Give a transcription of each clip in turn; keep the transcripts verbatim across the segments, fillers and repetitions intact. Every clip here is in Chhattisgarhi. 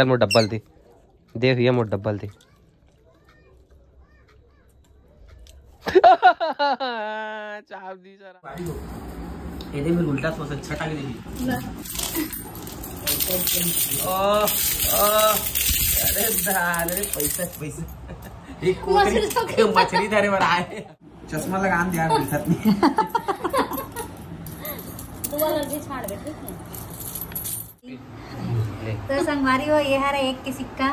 चल मोर डब्बल दे, दे भैया मोर डब्बल दे। चाप दी सर। ये दे, मैं उल्टा सोच, अच्छा टांग दे। ओ, ओ, अरे दाल रे, पैसा, पैसा। एक कोकरी, मछली तो के मछली धरे बर आए। चश्मा लगा दे यार, दिखत नहीं। तू अलग भी छाड़ दे, ठीक है? ले। तो संगवारी हो, ये हरे एक के सिक्का,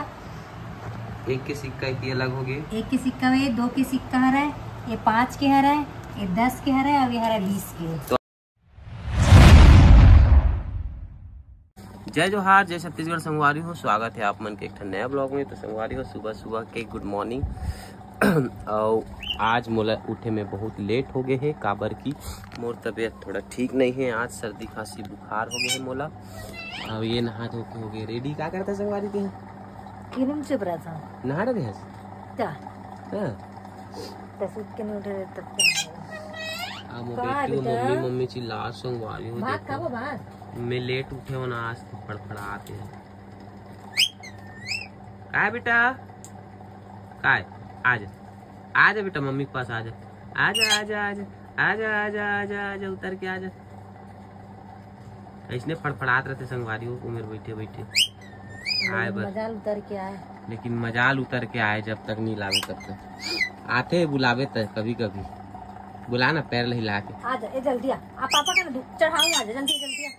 एक के सिक्का की अलग हो गए। एक के सिक्का में दो के सिक्का हरे, ये पाँच के हरे, ये दस के हरे, और ये हरे बीस के। तो जय जोहार, जय छत्तीसगढ़ संगवारी हो, स्वागत है आप मन के एक ठन नया ब्लॉग में। तो संगवारी हो, सुबह सुबह के गुड मॉर्निंग। और आज मोला उठे में बहुत लेट हो गए है, काबर की मोर तबीयत थोड़ा ठीक नहीं है। आज सर्दी खांसी बुखार हो गए है मोला। और ये नहा धो के हो गए रेडी। का करता संगवारी के? क्रीम चुप रहा था। नहा रहे हस? क्या? हाँ। तो सूत के नहीं उठे तब क्या? आ, मो का बेटी, बेटा? मम्मी, मम्मी चिल्ला संगवारी हो, भात देखो। खाबो भात? मैं लेट उठे हो ना, आज तो फड़फड़ाते हैं। काय बेटा? काय? आजा। आजा बेटा, मम्मी के पास आजा। आजा, आजा, आजा। आजा, आजा, आजा, आजा, उतर के आजा। ऐसने फड़फड़ात रहते संगवारी हो, उमेर बैठे बैठे। आए बस। मजाल उतर के आए। लेकिन मजाल उतर के आए, जब तक नहीं लावे तब तक। आते बुलावे त कभी कभी। बुला ना, पैर हिला के। आजा, ए जल्दी आ। आ पापा का ना दू-, चढ़ाऊं, आजा, जल्दी, जल्दी आ।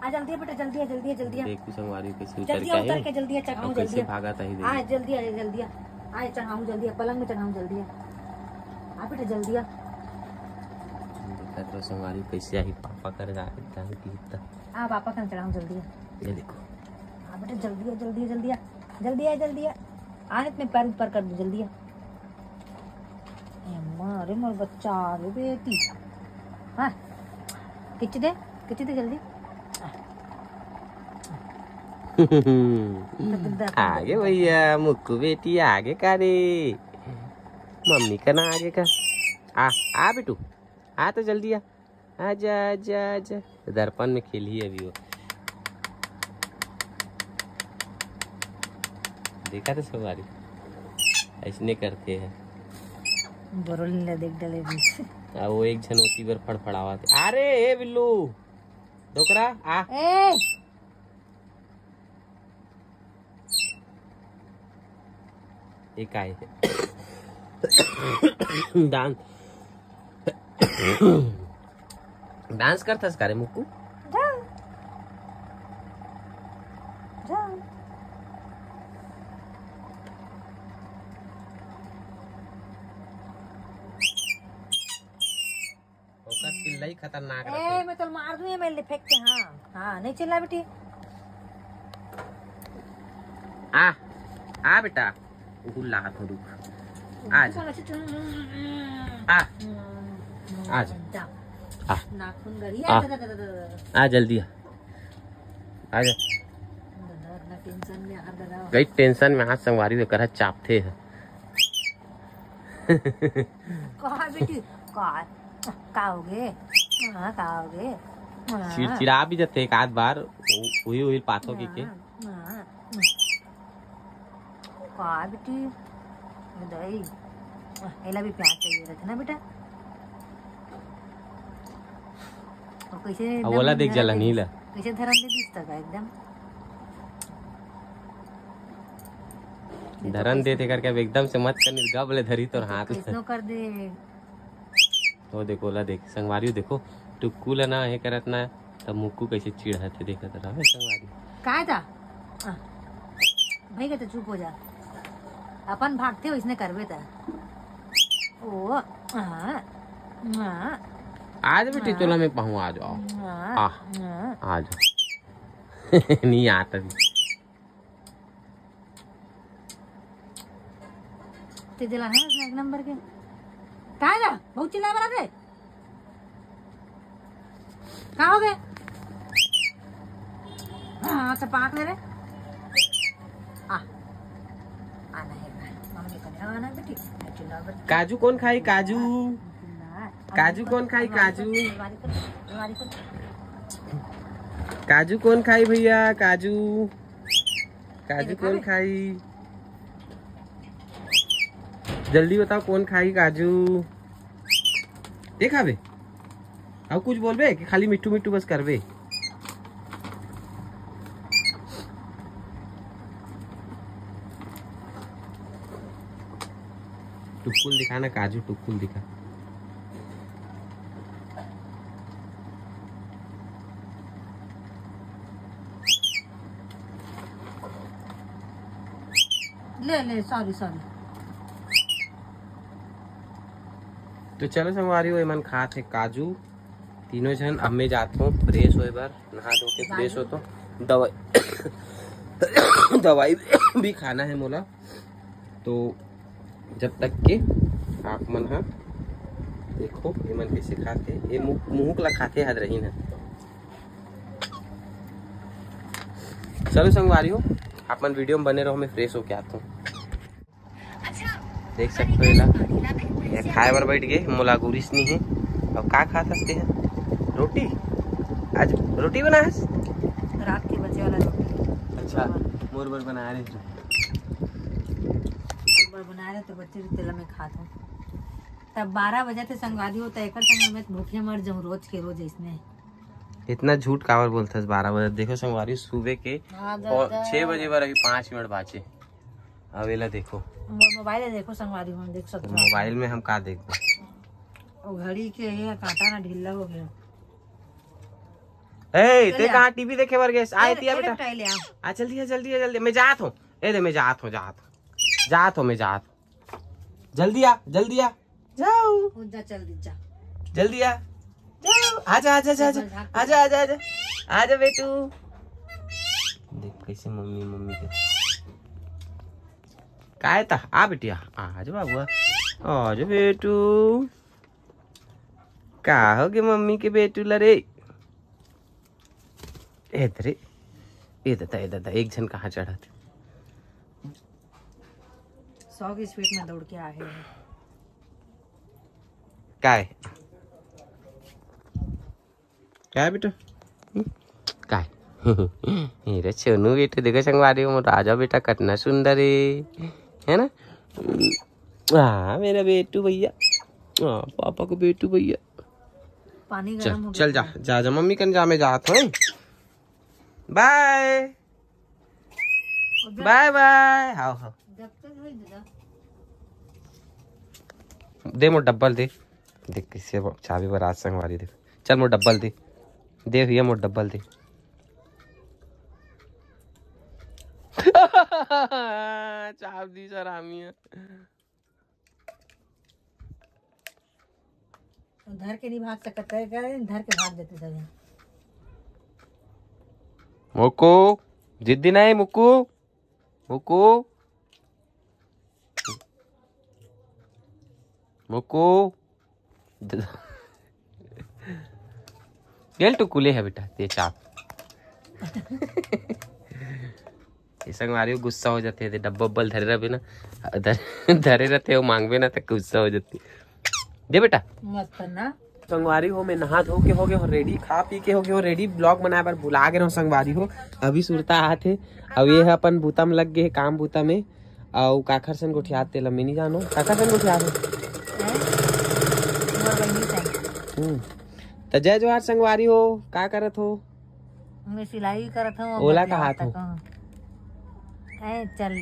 आ जल्दी आ बेटा, जल्दी आ, जल्दी आ, जल्दी आ। देखू संगवारी कैसे उतर जल्दी के आ, आए उतर के जल्दी आ, चढ़ाऊं, और कैसे जल्दी आ। भागत आही आ, देखू। जल्दी आ, जल्दी आ। आ, चढ़ाऊं, जल्दी आ, पलंग में चढ़ाऊं, जल्दी आ। आ बेटा, जल्दी आ। देखा तो संगवारी कैसे आही, पापा कर जाके जान की इतना। आ, पापा कर चढ़ाऊं, जल्दी आ। ये देखो। आ बेटा, जल्दी आ, जल्दी आ, जल्दी आ। जल्दी आ, जल्दी आ। आ, इतने पैर ऊपर कर दो, जल्दी आ। ए माँ, अरे मोर बच्चा आ गए बेटी। हाँ, खींच दे, खींच दे जल्दी। आगे भैया, मुक्कू बेटी आगे का रे। मम्मी का ना आगे का। आ, आ बेटू, आ तो जल्दी आ। आजा, आजा, आजा। दर्पण में खेली अभी वो। देखा तो संगवारी, ऐसने करते हैं। बरोल ला देख डाले भी। आ, वो एक झन ओती बर फड़फड़ावा थे। अरे, ए बिल्लू, डोकरा, आ। ए! ये काय है? डांस, डांस करथस का रे मुक्कू? जा। जा। ओकर चिल्लाई खतरनाक ए, रथे। मैं तो मार दूं, ये मैं ले फेंक के, हाँ, हाँ, नहीं चिल्ला बेटी। आ, आ बेटा, उहू ला हाथ में रुक। आ जा। आ। आ जा। जा। आ। नाखून गड़ी। आ। आ, दा, दा, दा, दा, दा। आ, जल्दी आ। आ जा। दादा, इतना टेंशन में आ, दादा। गई टेंशन में हाथ संगवारी हुए करत चापथे है। कहा बेटी, का, का हो गे? हाँ, का हो गे? हाँ। चिड़चिड़ा भी जाते एक आध बार, उ-, उही, उही पाथो की के। हाँ, हाँ। का बेटी, दई, एला भी प्यार चाहिए रहता ना बेटा। और कैसे अब एकदम ओला देख धरन जला दे नीला। कैसे धरन दे दिस तक एकदम। धरन देते करके अब एकदम से मत कर, निर्गब ले धरी तोर हाथ। कैसनो कर दे। वो देखो, ओला देख, संगवारी देखो, टुक्कू ला ना हे करत ना, तब मुक्कू कैसे चिढ़त हे, देखत रहा संगवारी। काय था? आ, भाई का तो चुप हो जा, अपन भागते हो, इसने करबे था। ओ, आ, आ, आज भी हाँ। टिटोला में पाहूँ, आ जाओ। हाँ, आ, हाँ। आ जाओ। नहीं आता भी। ते दिला है उसने एक नंबर के। कहाँ जा? बहुत चिल्ला रहा थे। कहाँ हो गए? हाँ, चपाक ले रे। आ। आना है, मम्मी को नहीं आना बेटी। चिल्ला बेटी। काजू कौन खाई? काजू। चिल्ला। काजू कौन खाई? काजू। अलमारी खोल, अलमारी खोल। काजू कौन खाई भैया? काजू। काजू कौन खाई? जल्दी बताओ, कौन खाई काजू? ये खाबे? अउ कुछ बोलबे कि खाली मिट्ठू मिट्ठू बस करबे? टुक्कुल दिखा ना काजू, टुक्कुल दिखा। ले ले, सॉरी सॉरी। तो चलो संगवारी हो, एमन खात हे काजू तीनों झन। अब मैं जात हूँ फ्रेश होए बर, नहा धो के फ्रेश होत हूँ। दवाई दवाई भी खाना है मोला। तो जब तक के आप मन ह देखो एमन कैसे खाथे, ये मुँह मुँह ला खाथे हद रही ना। चलो संगवारी हो, आप मन वीडियो में बने रहो, मैं फ्रेश होके आता हूँ। देख सकते हो एला, ये खाए बर बैठ गए, मोला गुरिस नहीं है। अब का खा सकते हैं? रोटी। आज रोटी बना है। रात के बचे वाला रोटी। अच्छा, मोर बर बना रहे हैं। एक बार बना रहे तो बच्चे भी तेला में खात हूँ। तब बारह बजे थे संगवारी हो, तो एकर संग मैं भूखे मर जाऊँ रोज के रोज इसने। इतना झूठ काबर बोलथस? बारह बजे देखो संगवारी, सुबह के हाँ, पौ- दादा। छह बजे बर अभी पाँच मिनट बाचे। अब एला देखो। मोर मोबाइल है, देखो संगवारी, हम देख सकते हो। मोबाइल में हम का देखबो? वो घड़ी के है, कांटा ना ढीला हो गया। ए, चल ते यार। कहाँ टीवी देखे बर गेस? आ, ए, एती आ ए, बेटा। बेटा, ले आ। आ, जल्दी आ, जल्दी आ, जल्दी। मैं जात हूँ। ए दे, मैं जात हूँ, जात हूँ। जात हूँ, मैं जात हूँ। जल्दी आ, जल्दी आ। जाओ। हो जा, जल्दी जा। जल्दी आ। जाओ। आजा, आजा, आजा, आजा। चल, भाग। आजा, आजा, आजा। आजा बेटू। देख कैसे मम्मी, मम्मी के। काय था? आ बिटिया। आज बाबुआ। आज बेटू। का हो गे मम्मी के बेटू ला रे? ए दे रे। ए दादा, ए दादा, एक झन कहाँ चढ़त? सौ की स्पीड में दौड़ के आए हैं। काय? काय बेटा? हम्म? काय? ए रे छोनू बेटू, देखो संगवारी हो, राजा बेटा कतना सुंदर है, है ना? हाँ, मेरा बेटू भैया। हाँ, पापा को बेटू भैया। पानी चल, गरम हो गया चल जा, पूरा। जा, जा, मम्मी कन जा, मैं जात हूँ। बाय। उधर बाय बाय। हाव, हाव। जब तक है दादा। दे मोर डब्बल दे। देख कैसे वो चाबी बरात संगवारी दे। चल मोर डब्बल दे। दे भैया मोर डब्बल दे। चाप दी सर आमी है। धर के नहीं भाग सकत है, करे धर के भाग देते सब यहाँ। मुक्कू, जिद्दी नहीं मुक्कू, मुक्कू, मुक्कू। गेल टुकुले है बेटा, ते चाप। ये संगवारी हो गुस्सा हो जाते हैं, डब्बा उब्बल धरे रहबे ना, धरे, धरे रहते हो, मांगबे ना तो गुस्सा हो जाती। दे बेटा। मस्त ना। संगवारी हो, मैं नहा धो के हो गए हो रेडी, खा पी के हो गए हो रेडी। ब्लॉग बनाए बर भुला गए हो संगवारी हो, अभी सुरता आत है। अब ये है अपन बूता में लग गए, काम बूता में। अउ काखर सन गोठियात तेला मैं नहीं जानो, काखर सन गोठियात है। हैं? मोर बहिनी से। हम्म। त जय जोहार संगवारी हो, का करत हो? मैं सिलाई करत हूँ, ओला कहा तो। ए, चल,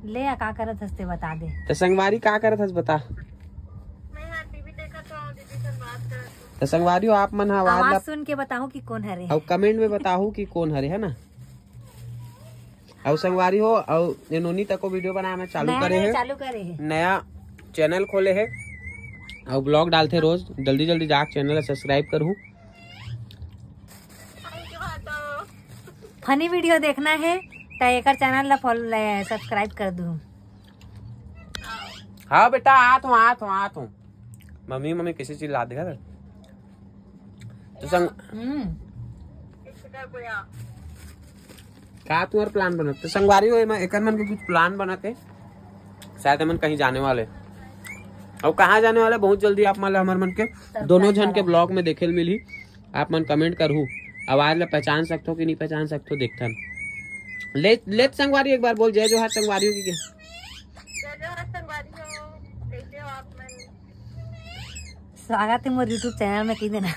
ले आ, का करत हस ते बता दे। त संगवारी का करत हस बता। मैं यहाँ टीवी देखत हूँ, दीदी से बात करत हूँ। त संगवारी हो, आप मन ह आवाज आवाज ला सुन के बताओ कि कौन हरे। अउ कमेंट में बताओ कि कौन हरे, है ना? अउ संगवारी हो, अउ ये नोनी तको वीडियो बनाना चालू नया करे नया है। चालू करे है। नया चैनल खोले है, अउ ब्लॉग डालते रोज। जल्दी जल्दी जाके चैनल ला सब्सक्राइब करू। फनी वीडियो देखना है त एकर चैनल ला फॉलो, सब्सक्राइब कर दू। हाँ बेटा, आत हूँ, आत हूँ, आत हूँ। मम्मी, मम्मी कैसे चिल्ला देगा? तो संग हम्म। का तुम्हार प्लान बनत? तो संगवारी हो, एमा एकर मन के कुछ प्लान बनत है, शायद एमन कहीं जाने वाले। अउ कहाँ जाने वाले, बहुत जल्दी आप मन ला हमर मन के दोनों झन के ब्लॉग में देखे ल मिलही। आप मन कमेंट करहू, आवाज ला पहचान सकथो कि नहीं पहचान सकथो, देखथन। ले, ले संगवारी, एक बार बोल जय जोहार संगवारी हो के। जय जोहार संगवारी हो, कैसे हो आप मन? स्वागत है मोर YouTube चैनल में, कह देना।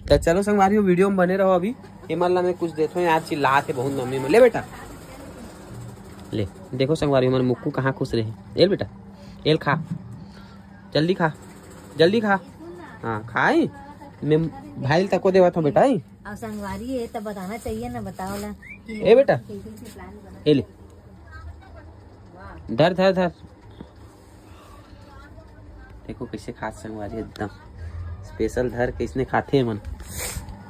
तो चलो संगवारी हो, वीडियो में बने रहो। अभी एमन ला मैं कुछ देथों यार, चिल्लात हे बहुत मम्मी में। ले बेटा, ले देखो संगवारी हो, हमर मुक्कू कहाँ खुश रहे। एल बेटा, एल खा, जल्दी खा, जल्दी खा। हाँ खाई, मैं भाई तको देवत हूँ बेटा। अब संगवारी है तो बताना चाहिए ना, बताओ ला कि ए बेटा, कैसे plan बना। ए ले, धर धर धर। देखो कैसे खात संगवारी, एकदम स्पेशल धर के इसने खाथे मन।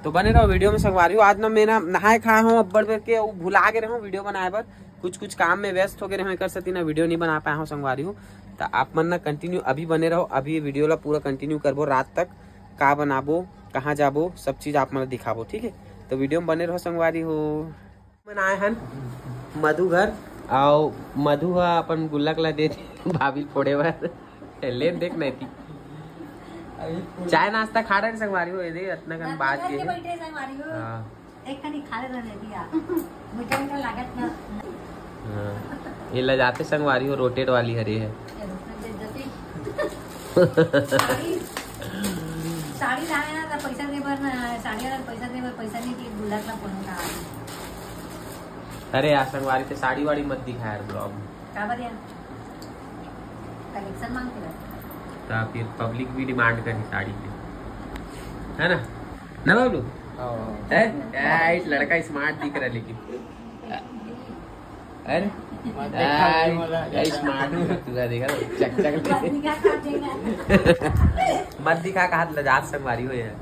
तो बने रहो वीडियो में संगवारी हो। आज ना मैं ना नहाए खाए हूँ अब्बड़ बेर के, वो भुला के रहो वीडियो बनाए बर, कुछ कुछ काम में व्यस्त हो गए रहो, एकर सेती ना वीडियो नहीं बना पाए हूँ संगवारी हो। तो आप मन ना कंटिन्यू अभी बने रहो, अभी वीडियो ला पूरा कंटिन्यू करबो रात तक। का बनाबो, कहाँ जाबो, सब चीज आप मन ला दिखाबो, ठीक है? तो वीडियो में बने रहो संगवारी हो। मन आए हन मधु घर, आओ मधु हा अपन गुल्लक ला दे दे भाभी ल फोड़े बर। ले देख नहीं थी। चाय नाश्ता खा रहे संगवारी हो, ये दे इतना कन बात ये है। हाँ। एक कनी खा ले रहने दिया। मीठा मीठा लागत ना। हाँ। ये ले जाते संगवारी हो, रोटेट वाली हरे है। साड़ी, साड़ी लाए ना, तो पैसा दे बर ना, साड़ी वाला पैसा दे बर, पैसा नहीं कि गुल्लक ला फोन का। अरे यार संगवारी, ते साड़ी वाड़ी मत दिखा यार ब्लॉग में। काबर यार? कलेक्शन मांगते रहते। तो फिर पब्लिक भी डिमांड करी साड़ी के, है ना? ना बाबलू? हाँ। है? यार, लड़का स्मार्ट दिख रहा है लेकिन। अरे? मत दिखा, यार, मत दिखा। यार, स्मार्ट में पूरा देखा, चक चक ले। मत दिखा, कहा लजात संगवारी हो यार।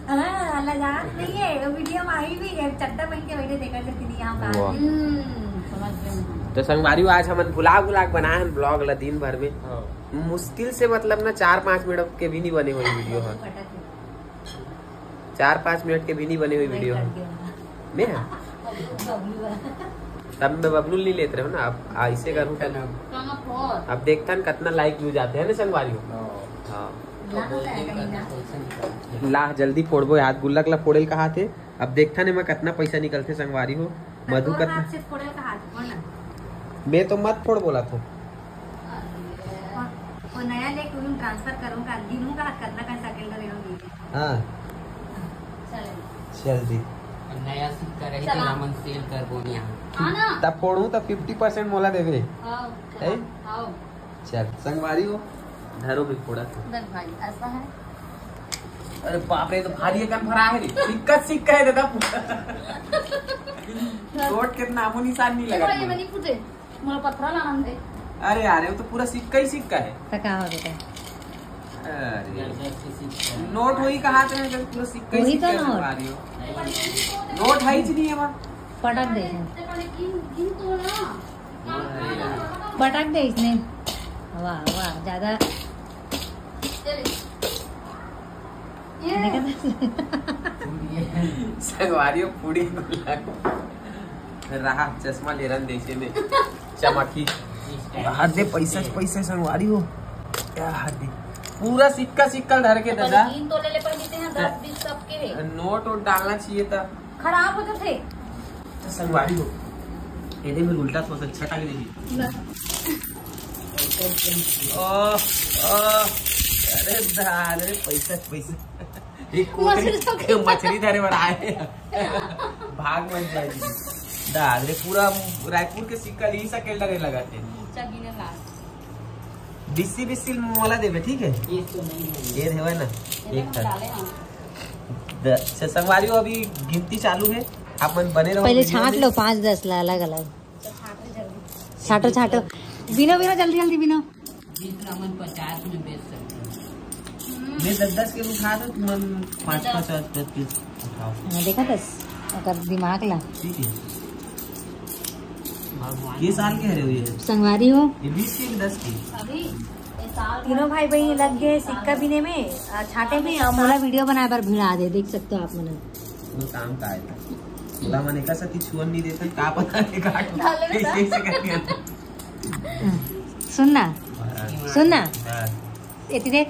हाँ, लजात नहीं है, वो वीडियो में आई भी है, चड्डा पहन के बैठे देखा करती थी यहाँ पर। वाह। हम्म, समझ गए हम। तो संगवारी हो, आज हमन vlog vlog बनाए हैं, vlog ला दिन भर में। हाँ। मुश्किल से मतलब ना चार पाँच मिनट के भी नहीं बने हुए वीडियो है। चार पाँच मिनट के भी नहीं बने हुई वीडियो है। मैं हाँ। तब मैं बबलू नहीं लेते रहो ना, अब ऐसे करूँ। अब देखता न कितना लाइक व्यू जाते हैं ना संगवारी हो। हाँ। लाह जल्दी फोड़बो यार, गुल्लक ला फोड़े ल कहा थे। अब देखता नहीं मैं कितना पैसा निकलते संगवारी हो। मधु कितना। मैं तो मत फोड़ बोला था। वो नया लेके ट्रांसफर करूंगा, गिनूंगा कितना पैसा के अंदर रहेंगे। हाँ। चल दी। नया सिक्का रही तो हमन सेल करबो यहाँ। तब फोड़ू तो फिफ्टी परसेंट मोला देवे। चल संगवारी हो, धरो भी फोड़ा था। देख भाई, ऐसा है। अरे बाप रे, तो भारी एकन भरा है रे। सिक्का सिक्का है दादा। नोट के नामो निशान नहीं लगा। मोला पथरा लाना दे। अरे यार, वो तो पूरा सिक्का ही सिक्का है। तो का हो बेटा? अरे नोट वही कहा थे, पूरा सिक्का ही सिक्का है। नोट है ही नहीं है वहाँ। पटक दे। पटक दे इसने। वाह वाह, ज्यादा। संगवारी हो, पूरी गुल्लक रहा, चश्मा ले रहा देखे में चमकी। हर दे पैसा पैसा संगवारी हो। क्या हर दे पूरा सिक्का सिक्का धर के दादा। तीन तोले ले पर बीते हैं, दस बीस सबके है। नोट वोट डालना चाहिए था। खराब हो तो थे। तो संगवारी हो, एदे में उल्टा थोड़ा सा छटा के देखिए। ओ, ओ, अरे दाद रे, पैसा पैसा। एक कोकरी मछली धरे बर आए। भाग मत जाए जी। दाद रे, पूरा रायपुर के सिक्का ली सकेल डरे लगा थे। बीसी बीसी मोला देवे, ठीक है? ये तो नहीं है। ये देवे ना, एक था। अच्छा संगवारी हो, अभी गिनती चालू है, आप मन बने रहो। पहले छांट लो पाँच दस ला अलग अलग। छाटो छाटो, बिनो बिनो, जल्दी जल्दी बिनो। बीस ला मन पचास में बेच सकते हैं। मैं दस दस के उठा दो, तुम पाँच पाँच पाँच पाँच के उठाओ। हाँ, देखा दस, ओकर दिमाग ला। ठीक है। ये साल के हरे हुए हैं। संगवारी हो। ये बीस के कि दस के? अभी तीनों भाई बहन लग गए सिक्का बीने में, आ, छाटे में, और मोला वीडियो बनाए बर भिड़ा दे, देख सकते हो आप मन। वो काम का है? बोला मने का सती छुअन नहीं देता, का पता है काट कैसे कैसे कर दिया। सुन ना, सुन ना, इतने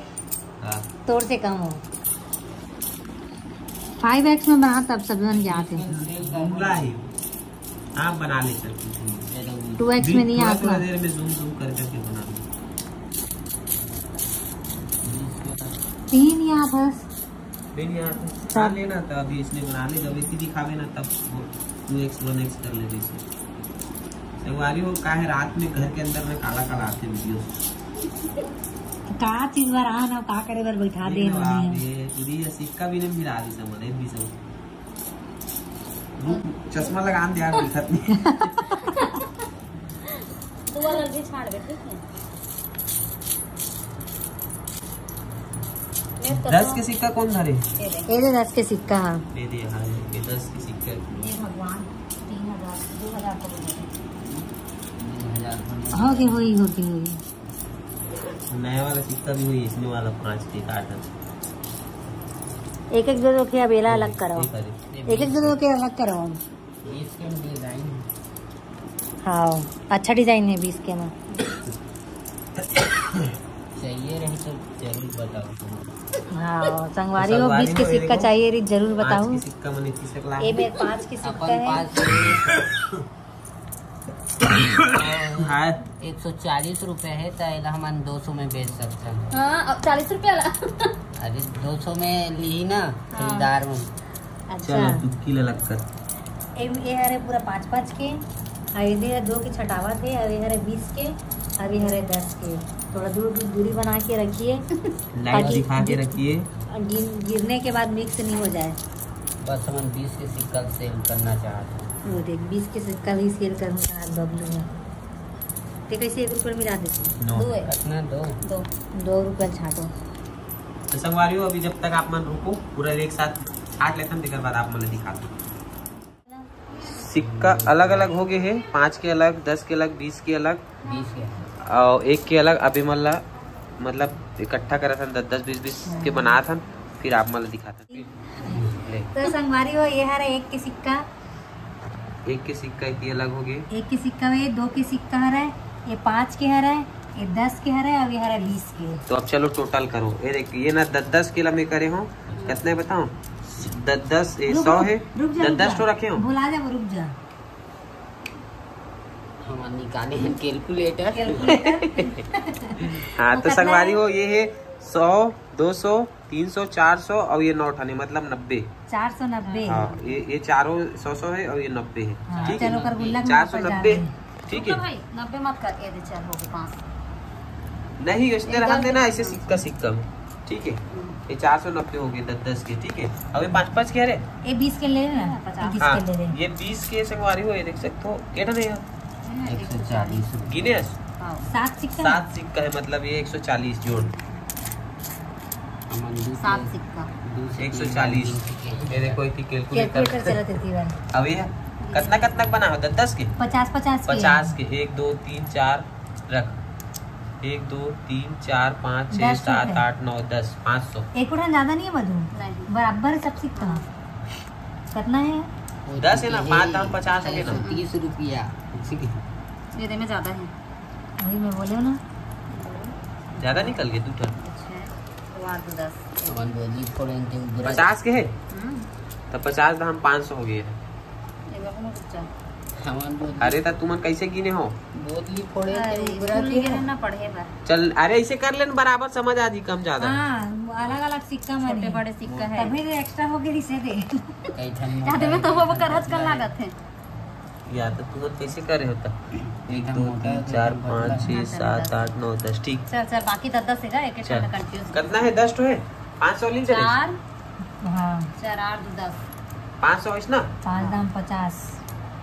तोर से कम हो। फाइव एक्स में बना, तब सब मन जाते हैं। बुरा है। आप बना ले सकते हैं। टू एक्स में नहीं थोड़ा आता। थोड़ा देर में जूम जूम कर करके बना लो। तीन यहाँ बस। तीन यहाँ था। हाँ। लेना था, अभी इसने बना ले, जब इसी दिखावे ना, तब टू एक्स वन एक्स कर ले जैसे। संगवारी हो, का है, रात में घर के अंदर में काला काला आते वीडियो। का चीज बर आ ना, का करे बर बैठा दे ये ना, इन्होंने। ये पूरी ये सिक्का भी नहीं मिला दी समझ, एक भी समझ। रुक, चश्मा लगा दे यार, दिखत नहीं। तू वाला भी छाड़ दे, ठीक है? ये तो दस के सिक्का कौन धरे? ये दे। ये दे दस के सिक्का, हाँ। दे दे, हाँ, ये दस के सिक्का। ये भगवान, तीन हजार, दो हजार को बोले। हो गई, होई, हो गई, होई। नया वाला सिक्का भी हुई, इसमें वाला पाँच के काट है। एक एक दो दो के अब एला अलग करो। एक एक दो दो के अलग करो। बीस के में डिजाइन है। हाँ, अच्छा डिजाइन है बीस के में। चाहिए रही तो जरूर बताओ। हाँ, संगवारी हो, संगवारी बीस के हो, ये सिक्का देखो। चाहिए रही, जरूर पाँच बताओ। के सिक्का मने तीस लाख। ये मेरे पाँच के सिक्का अपन है। पाँच के हाँ। एक सौ चालीस रुपया है, तो एला हमन दो सौ में बेच सकथन। हाँ, अब चालीस रुपया ला। अरे, दो सौ में ली ना, हाँ। खरीदार मन। अच्छा। चलो, तुक्की ले लग कर। एम, ये हरे पूरा पाँच पाँच के, और ये दे दो के छटावत है, और ये हरे बीस के, और ये हरे दस के। थोड़ा दूर, दूर, दूरी बना के रखिए, लाइट ताकि दिखा के गिर-, रखिए। गिर-, गिरने के बाद मिक्स नहीं हो जाए। बस हमन बीस के सिक्का सेल करना चाहत हन। वो देख, बीस के सिक्का भी सेल करूँ कहा बबलू है। ते कैसे एक रुपये मिला देते? नो। दो है। कितना? दो। दो। दो रुपये छाटो। तो संगवारी हो, अभी जब तक आप मन रुको, पूरा एक साथ छाट लेथन, तेकर बाद आप मन ला दिखा दो। सिक्का अलग-अलग हो गए हे, पाँच के अलग, दस के अलग, बीस के अलग, बीस के। और एक के अलग। अभी मन ला मतलब इकट्ठा करत हन, दस दस, बीस बीस के बनात हन, फिर आप मन ला दिखात हन। ले। तो संगवारी हो, ये हरे एक के सिक्का, एक के सिक्का, एक ये अलग हो गए। एक के सिक्का, ये दो के सिक्का हरे, ये पाँच के हरे, ये दस के हरे, और ये हरे बीस के। तो अब चलो टोटल करो। ये देख, ये ना दस दस के ला मैं करे हूँ, कितने बताओ? दस दस, ये रुक, सौ रुक, है, रुक जा, दस रुक दस जा। तो रखे हो। भुला जा, वो रुक जा। हम निकाले हैं कैलकुलेटर। कैलकुलेटर। हाँ, वो तो कितना संगवारी है? हो, ये है सौ, दो सौ, तीन सौ, चार सौ और ये नौ ठाने, मतलब नब्बे। चार सौ नब्बे। हाँ, ये, ये चारों सौ सौ है और ये नब्बे है। हाँ, ठीक है? चलो, कर गुल्ला में चार सौ नब्बे, वापस जा रहे हैं। ठीक है? तो भाई, नब्बे मत कर, ये दे, चल, हो गए पाँच सौ। नहीं, इसने एकदम रहन देना, एकदम। ऐसे सिक्का, सिक्का में। ठीक है? हम्म। ये चार सौ नब्बे हो गए, दस दस के, ठीक है? अब ये पाँच पाँच के, अरे? ये बीस के ले रहे हैं, पचास। ये बीस हाँ, के ले रहे हैं। ये बीस के संगवारी हो, ये देख सकते हो, केटा नहीं है? एक सौ चालीस रुपये। गिने? हाँ। सात सिक्का है? सात सिक्का है, मतलब ये एक सौ चालीस जोड़। हमन दू सात के, सिक्का। दू से एक सौ चालीस। तीन के ये देखो, इतनी कैलकुलेटर। कैलकुलेटर चलत रहती है। अब ये कितना, कितना बना हो? दस दस के? पचास पचास के। पचास के, एक, दो, तीन, चार रख। एक, दो, तीन, चार, पाँच, छः, दस सात, रुपये। आठ, नौ, दस, पाँच सौ। एक उठा ज्यादा नहीं है मधु? नहीं। बराबर है सब सिक्का। कितना है? दस है ना, पाँच दाम पचास हो गए ना। तीस रुपया। ये दे में ज्यादा है। वही मैं बोले हूँ ना। ज्यादा निकल गए, दू ठन। अच्छा, तो आठ दो दस। अपन बोली फोड़े हैं, तो उबरा। पचास के है? हम्म। तब पचास दाम पाँच सौ हो गए हैं। ये बाबू में बच्चा। हमन बोली अरे, त तुमन कैसे गिने हो? बोतली फोड़े अरे, ते उबरा स्कूल के नहीं गए ना पढ़े बर। चल, अरे, ऐसे कर लेन, बराबर समझ आ जी, कम ज्यादा। हाँ, अलग-अलग सिक्का छोटे माने। बड़े सिक्का है। तभी तो एक्स्ट्रा हो गई, इसे दे। कई ठन जाते में तो वो करच कर लागत है। या तो तुमन कैसे करे हो त? एक एकदम दो, मोटा तीन, है, चार, एकदम पाँच, पतला। छः, सात, आठ, नौ, दस, ठीक। चल, चल, बाकी दस, दस है, एक एक चल। ठन confuse। कितना है? दस तो है, पाँच सौ लीन चले। चार, हाँ। चार आठ दो दस। पाँच सौ है ना? पाँच दाम पचास।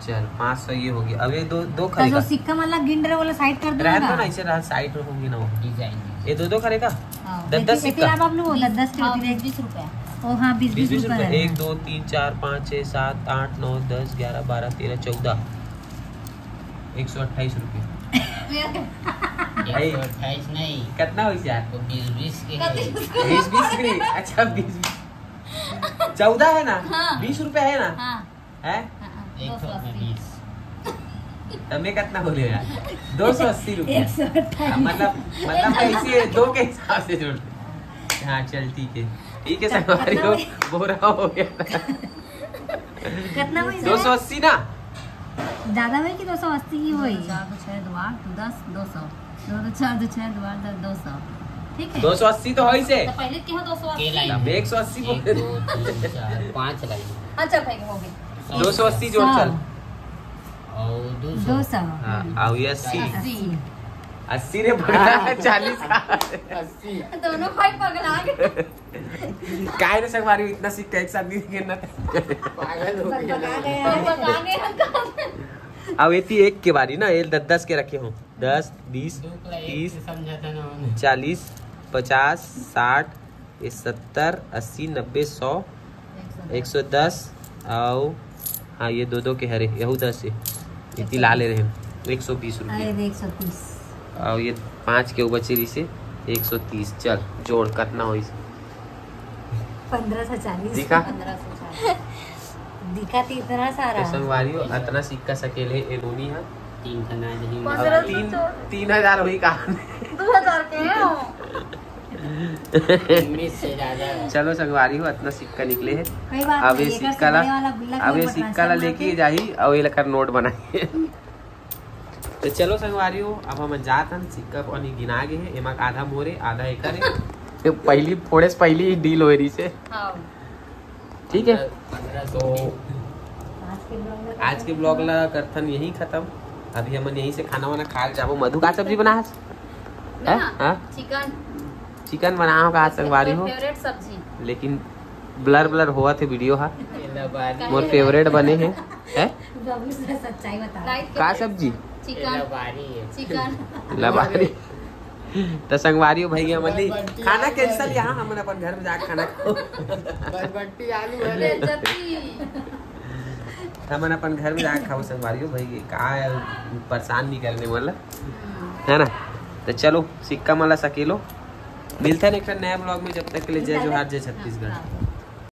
चल, पाँच सौ ये हो गया। अब ये दो, दो तो जो खरीदा। सिक्का वाला गिन रहे, वो वाला साइड कर दो रहन ना। दो ना, इसे रहा, साइड में होंगे ना वो। डिजाइन। ये दो, दो खरीदा? हाँ। दस, दस ये सिक्का। आप लोग दस, दस के हाँ, होती है। बीस, बीस रुपया। ओ हाँ, बीस, बीस, बीस बीस रुपया रुपया। है। एक, दो, तीन, चार, पाँच, छः, सात, आठ, नौ, दस, ग्यारह, बारह, तेरह, चौदह। एक सौ अट्ठाईस रुपये। एक सौ अट्ठाईस नहीं। कितना हो गया? तो बीस, बीस के है। बीस, बीस के नहीं। अच्छा, बीस, बीस। चौदह है ना? हाँ। बीस रुपया है ना? हाँ। है? हाँ, हाँ, एक सौ अस्सी। दो सौ बीस। तब मैं कितना हो गया? दो सौ अस्सी रुपया। एक सौ अट्ठाईस। मतलब, मतलब कैसे दो के हिसाब से जोड़। हाँ, चल, ठीक है। ठीक है संगवारी हो, बोरा हो गया। कितना होई? दो सौ अस्सी ना। ज्यादा होई कि दो सौ अस्सी ही होई? चार दो छः दो आठ दो दस, दो सौ। दो दो चार दो छः दो आठ दस, दो सौ। ठीक है। दो सौ अस्सी तो होई से। तो पहले के हो दो सौ अस्सी। अब एक सौ अस्सी एक, बोल। दो, तीन, चार, पाँच लाइन। अच्छा भाई, हो गए। दो सौ अस्सी जोड़ चल। और दो सौ। दो सौ। हाँ, आओ ये अस्सी। अस्सी। अस्सी रे भगवान, चालीस का। अस्सी। दोनों भाई पगला गए। काय रे संगवारी, इतना सिक्का एक साथ नहीं गिनना। पागल हो गया। पगला गए हम। अब एती एक के बारी ना, ये दस दस के रखे हो। दस, बीस, दो को एक तीस, से समझा था ना उन्होंने। चालीस, पचास, साठ, ये सत्तर, अस्सी, नब्बे, सौ, एक सौ दस, आओ। हाँ, ये दो दो के हरे, यहू दस है। इतनी ला ले रहे हैं, एक सौ बीस रुपये। अरे एक सौ तीस। और ये पाँच के ऊपर चली से एक सौ तीस। चल जोड़, कितना होई? पंद्रह सौ चालीस। दिखा। पंद्रह सौ चालीस। दिखा तो इतना सारा। तो संगवारी हो, इतना सिक्का सकेले ए नोनी है। तीन का ना नहीं। अब तीन, तीन हजार होई का? दो हजार के हो। उम्मीद से ज्यादा। चलो संगवारी हो, इतना सिक्का निकले है। कोई बात अब नहीं, ये एकर सिक्का ला, सामने वाला गुल्ला अब ये के ऊपर सिक्का ला transfer लेके मार जाही और ये लकर नोट बनाई। तो चलो संगवारी हो, अब हम जात हन, सिक्का पानी गिना गए है, एमा आधा मोरे आधा एकर है। पहली फोड़े से पहली ही डील हो रही से। हाँ। ठीक है, पंद्रह तो सौ। आज के vlog में आज के ब्लॉग ला करथन यही खत्म। अभी हमन यहीं से खाना वाना खाए जाबो। मधु का सब्जी बना है? ना, हाँ? चिकन। चिकन बनाओ का आज संगवारी हो, फेवरेट सब्जी। लेकिन ब्लर ब्लर होवत है वीडियो हा। लबारी। मोर फेवरेट बने है, है? बाबू से सच्चाई बता। लाइट का सब्जी? चिकन। लबारी है। चिकन। लबारी। तो संगवारी हो भाई, हमन नहीं खाना कैंसिल, यहाँ हमन अपन घर में जाके खाना खाओ। बरबट्टी आलू है रे। बेइज्जती। हमन अपन घर में जाके खाओ संगवारी हो भाई, का है, परेशान नहीं करने वाला, है ना? तो चलो सिक्का मला सकेलो, मिलते हैं एक नया ब्लॉग में, जब तक के लिए जय जोहार, जय छत्तीसगढ़।